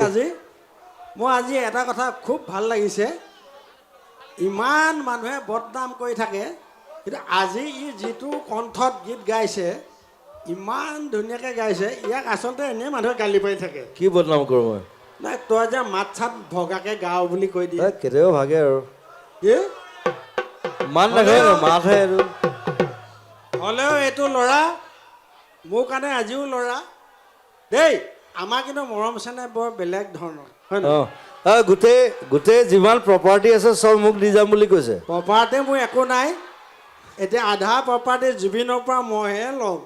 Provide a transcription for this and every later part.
আজি মই আজি এটা কথা খুব ভাল লাগিছে। ইমান মানুহে বদনাম কৰি থাকে, কিন্তু আজি ই যিটো কণ্ঠত গীত গাইছে, ইমান ধুনীয়াকৈ গাইছে। ইয়াক আচলতে এনেই মানুহে গালি পাৰি থাকে। কি বদনাম কৰোঁ মই? নাই, তই যে মাত চাত ভগাকৈ গাওঁ বুলি কৈ দিয়ে। কেতিয়াবা ভাগে আৰু। কি মাত নাখায়, মাতহে আৰু। হ'লেও এইটো ল'ৰা মোৰ কাৰণে আজিও ল'ৰা দেই। আমাৰ কিন্তু মৰম চেনেহ বৰ বেলেগ ধৰণৰ, হয় নহয়? অঁ, গোটেই গোটেই যিমান প্ৰপাৰ্টি আছে চব মোক দি যাম বুলি কৈছে। প্ৰপাৰ্টি মোৰ একো নাই এতিয়া, আধা প্ৰপাৰ্টি জুবিনৰ পৰা মইহে ল'ম।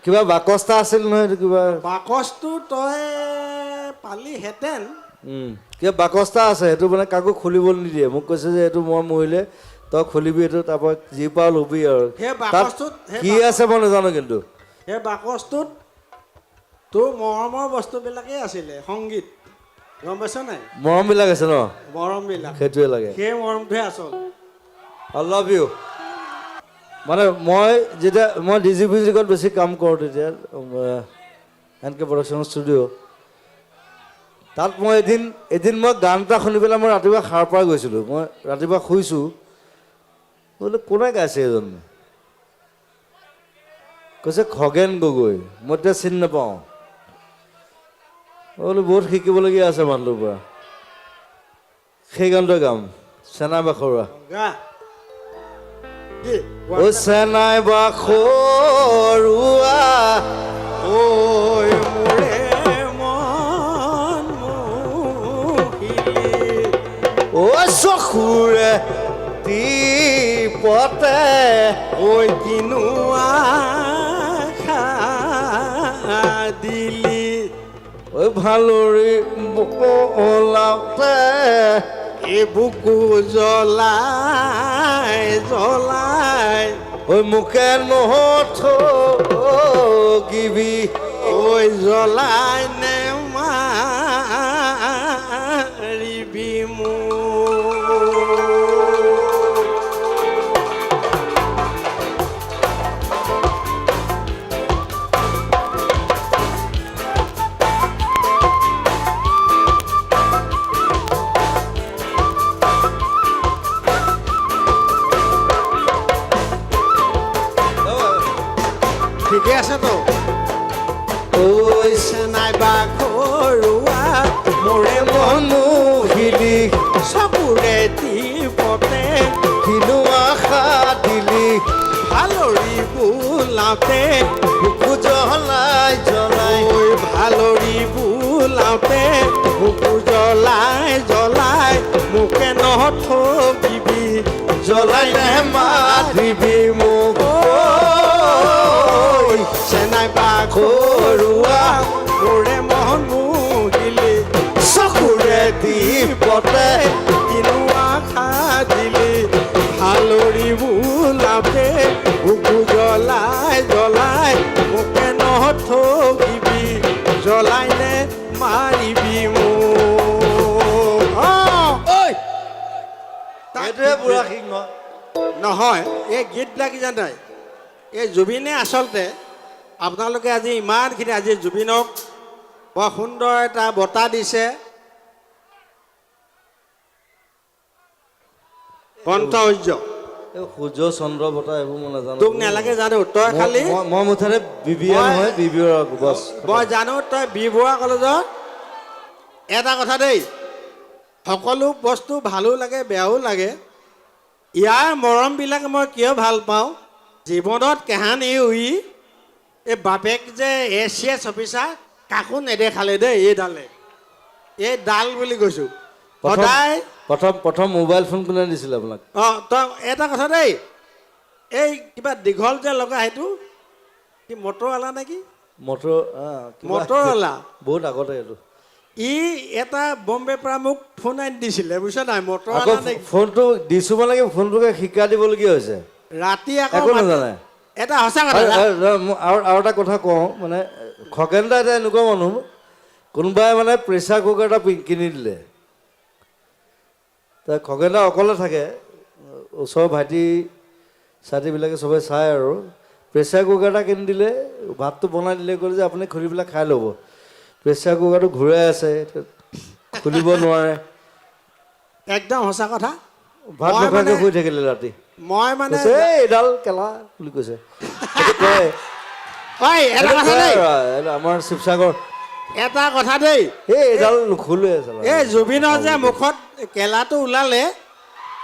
কিবা বাকচ এটা আছিল নহয়, এইটো কিবা। বাকচটো তই পালিহেঁতেন। কিবা বাকচ এটা আছে, সেইটো মানে কাকো খুলিব নিদিয়ে। মোক কৈছে যে এইটো মই মৰিলে তই খুলিবি এইটো, তাৰপৰা যি পাওঁ ল'বি আৰু। সেই তাত বাকচটোত কি আছে মই নাজানো কিন্তু। সেই বাকচটোত তোৰ মৰমৰ বস্তুবিলাকেই আছিলে, সংগীত, গম পাইছ নাই? মৰমবিলাক আছে ন? মৰমবিলাক। সেইটোৱে লাগে। সেই মৰমটোহে আচল। I love you. মানে মই যেতিয়া মই ডি জি মিউজিকত বেছি কাম কৰোঁ, তেতিয়া এন কে প্ৰডাকশ্যন ষ্টুডিঅ', তাত মই এদিন এদিন মই গান এটা শুনি পেলাই মই ৰাতিপুৱা সাৰ পাই গৈছিলোঁ। মই ৰাতিপুৱা শুইছোঁ, বোলো কোনে গাইছে এইজন? কৈছে খগেন গগৈ। মই তেতিয়া চিনি নাপাওঁ। মই বোলো বহুত শিকিবলগীয়া আছে মানুহটোৰ পৰা। সেই গানটোৱে গাম, চেনাই বাখৰুৱা। গা কি? ও চেনাই বাখৰুৱা, ঐ মোৰে মন মোহিলি, ও চকুৰে টিপতে, ঐ কিনো আশা দিলি, ঐ ভালৰি বোলাওতে, এই বুকু জ্বলাই জ্বলাই, ঐ মোকে নথগিবি, ঐ জ্বলাই নে মাৰিবি মোক। ঠিকে আছে তো? ঐ চেনাই বাখৰুৱা, মোৰে মন মন মোহিলি, চকুৰে টিপতে, কিনো আশা দিলি, ভালৰি বোলাওতে, বুকু জ্বলাই জ্বলাই, ঐ ভালৰি বোলাওতে বুকু জ্বলাই জ্বলাই, মোকে নথগিবি, জ্বলাই নে মাৰিবি মোক। ঐ চেনাই বাখৰুৱা, মোৰে মন মোহিলি, চকুৰে টিপতে, কিনো আশা দিলি, ভালৰি বোলাওতে বুকু জ্বলাই জ্বলাই, মোকে নথগিবি, জ্বলাই নে মাৰিবি মোক। ঐ এইটোৱে বুঢ়া সিংহ। নহয়, এই গীতবিলাক কি জানে, এই জুবিনে আচলতে আপোনালোকে আজি ইমানখিনি, আজি জুবিনক বৰ সুন্দৰ এটা বঁটা দিছে, কণ্ঠসূৰ্য। এই সূৰ্য চন্দ্ৰ বঁটা এইবোৰ মই নাজানো। তোক নালাগে, জানো, তই খালি মই মুঠতে বি বি এ নহয়, বি বি বছ। মই জানো তই বি বৰুৱা কলেজত। এটা কথা দেই, সকলো বস্তু ভালো লাগে, বেয়াও লাগে। ইয়াৰ মৰমবিলাক মই কিয় ভাল পাওঁ, জীৱনত কাহানি উই এই বাপেক যে এ চি এছ অফিচাৰ, কাকো নেদেখালে দেই। এইডালে, এই ডাল বুলি কৈছোঁ সদায়। প্ৰথম প্ৰথম মোবাইল ফোন কোনে দিছিলে আপোনাক? অঁ, তই এটা কথা দেই, এই কিবা দীঘল যে লগা সেইটো কি মটৰৱালা নেকি? মটৰ। মটৰৱালা। বহুত আগতে এইটো। ই এটা বম্বেৰ পৰা মোক ফোন আনি দিছিলে, বুজিছ নাই? আকৌ মটৰৱালা নেকি? ফোনটো দিছোঁ মানে কি, ফোনটোকে শিক্ষা দিবলগীয়া হৈছে। ৰাতি আকৌ একো নাজানে। এটা সঁচা কথা। আৰু এটা কথা কওঁ, মানে খগেন দা এটা এনেকুৱা মানুহ, কোনোবাই মানে প্ৰেছাৰ কুকাৰ এটা কিনি দিলে। তা খগেন দা অকলে থাকে, ওচৰৰ ভাইটি চাইটিবিলাকে চবে চায় আৰু। প্ৰেছাৰ কুকাৰ এটা কিনি দিলে, ভাতটো বনাই দিলে, ক'লে যে আপুনি খুলি পেলাই খাই ল'ব। প্ৰেছাৰ কুকাৰটো ঘূৰাই আছে। খুলিব নোৱাৰে। একদম সঁচা কথা। ভাত মই নোখোৱাকৈ মানে শুই থাকিলে ৰাতি। মই মানে কৈছে, "এই এইডাল কেলা" বুলি কৈছে। সেইটো কয়। ঐ, এটা সেইটো কথা কয় দেই। আৰু, এইটো আমাৰ শিৱসাগৰ। এটা কথা দেই। এই এইডাল নুখোলোৱে চালা। এই জুবিনৰ যে মুখত কেলাটো ওলালে,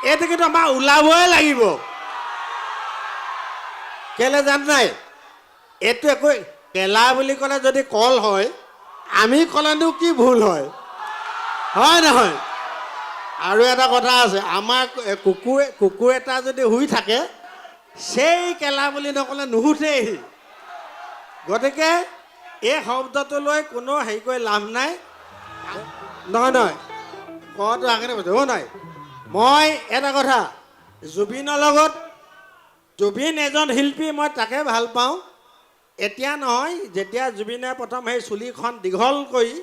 এইটো কিন্তু আমাৰ ওলাবই লাগিব। কেলে জান নাই? এইটো একো কেলা বুলি ক'লে যদি কল হয়, আমি ক'লেনো কি ভুল হয়, হয় নহয়? আৰু এটা কথা আছে, আমাৰ কুকুৰ এটা যদি শুই থাকে, সেই কেলা বুলি নক'লে নুশুঠেই। গতিকে এই শব্দটো লৈ কোনো হেৰি কৰি লাভ নাই। নহয় নহয়, কটো আগতে কৈছোঁ নাই। মই এটা কথা, জুবিনৰ লগত, জুবিন এজন শিল্পী, মই তাকে ভাল পাওঁ। এতিয়া নহয়, যেতিয়া জুবিনে প্ৰথম সেই চুলিখন দীঘল কৰি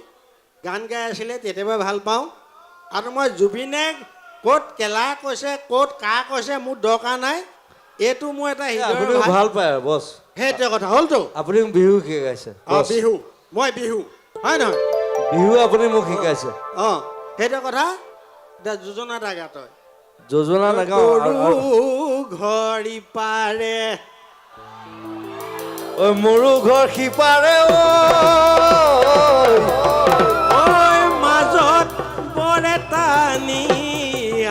গান গাই আছিলে, তেতিয়াৰ ভাল পাওঁ। আৰু মই জুবিনে ক'ত কেলা কৈছে, ক'ত কা কৈছে, মোৰ দৰকাৰ নাই। এইটো মোৰ এটা এই হৃদয়ৰ আপুনিও ভাগ। ভাল পায় আৰু বছ। সেইটোৱে কথা হ'লতো। আপুনি মোক বিহু শিকাইছে। বছ। বিহু, মই বিহু হয় নহয়? বিহু আপুনি মোক শিকাইছে। অঁ, সেইটো কথা। এতিয়া যোজনা এটা গা তই। যোজনা নাগাওঁ। গৰু ঘৰি পাৰে। ঐ মোৰো ঘৰ সিপাৰে ঐ। ঐ মাজত বৰে টানি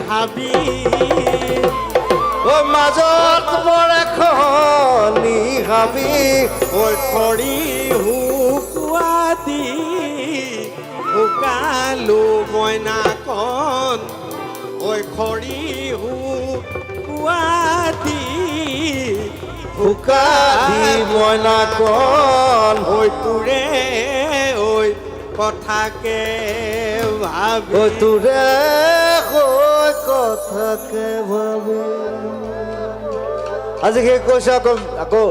হাবি। ঐ মাজত বৰ এখনি হাবি। ঐ খৰি শুকোৱা দি শুকালো মইনাকণ, ঐ খৰি শুকোৱা দি শুকালি মইনাকণ। ঐ তোৰে ঐ কথাকে ভাবি। ঐ তোৰে ঐ কথাকে ভাবি। আজি শেষ কৈছে, আকৌ আকৌ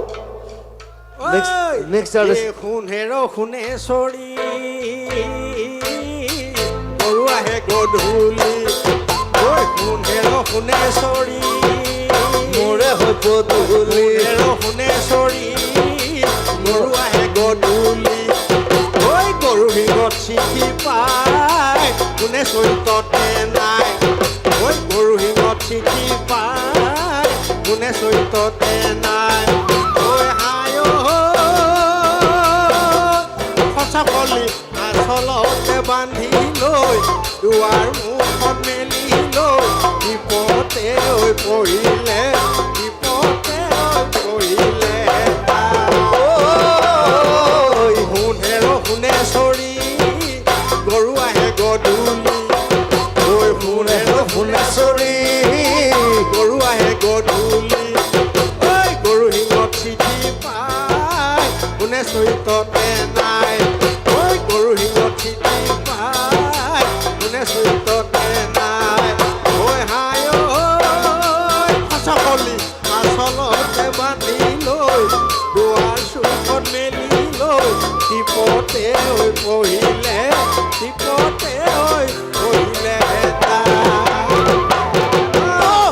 next artist. শুন হেৰ সোণেশ্বৰী, গৰু আহে গধূলি। ঐ শুন হেৰ সোণেশ্বৰী, মোৰে হৈ পদূলি। হেৰ সোণেশ্বৰী, গৰু আহে গধূলি। ঐ গৰু শিঙত চিঠি পাই কোনে চৰিততে নাই। ঐ গৰু শিঙত চিঠি পাই কোনে চৰিততে নাই। ঐ হায় সঁচাকলি আচলতে বান্ধি লৈ দুৱাৰ মুখত মেলি লৈ বিপদে ঐ পৰিলে, বিপদে ঐ পৰিলে। ঐ শুনে সোণেশ্বৰী, গৰু আহে গধূলি। ঐ শুনে সোণেশ্বৰী, গৰু আহে গধূলি। ঐ গৰু শিঙত চিঠি পাই কোনে চৰিততে নাই। ঐ গৰু শিঙত চিঠি পাই কোনে চৰিততে নাই। ঐ হায় ঐ ফচকলি আচলতে বান্ধি লৈ দুৱাৰ চুকত মেলি লৈ টিপতে ঐ পঢ়িলে, টিপতে ঐ পঢ়িলে। Oh!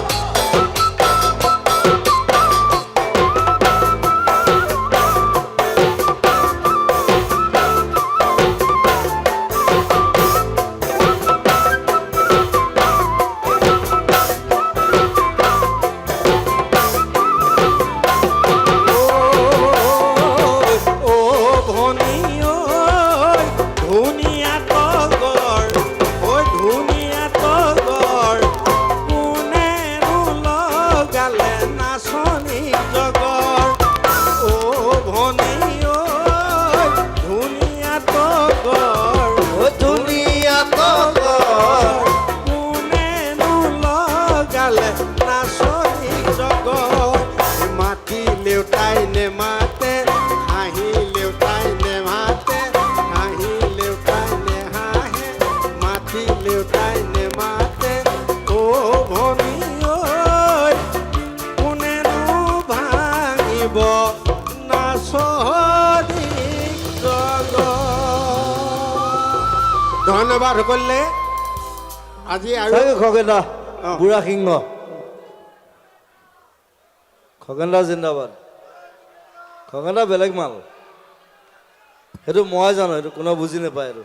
ও ভনী ঐ ধুনীয়া তগৰ, ঐ ধুনীয়া তগৰ, কোনেনো লগালে নাচনী জগৰ? ও ভনী ঐ ধুনীয়া তগৰ, ঐ ধুনীয়া তগৰ, কোনেনো লগালে নাচনী জগৰ? মাতিলেও তাই নেমাতে, হাঁহিলেও তাই নেমাতে, হাঁহিলেও তাই নেহাঁহে, মাতিলেও তাই নেমাতে। ও ভনী ঐ কোনেনো ভাঙিব নাচনী জগৰ? ধন্যবাদ সকলোলৈ আজি আৰু thank U Khagen দা। অ। বুঢ়া সিংহ খগেন দা জিন্দাবাদ। খগেন দা বেলেগ মাল, সেইটো মই জানো, সেইটো কোনেও বুজি নাপায়। এইটো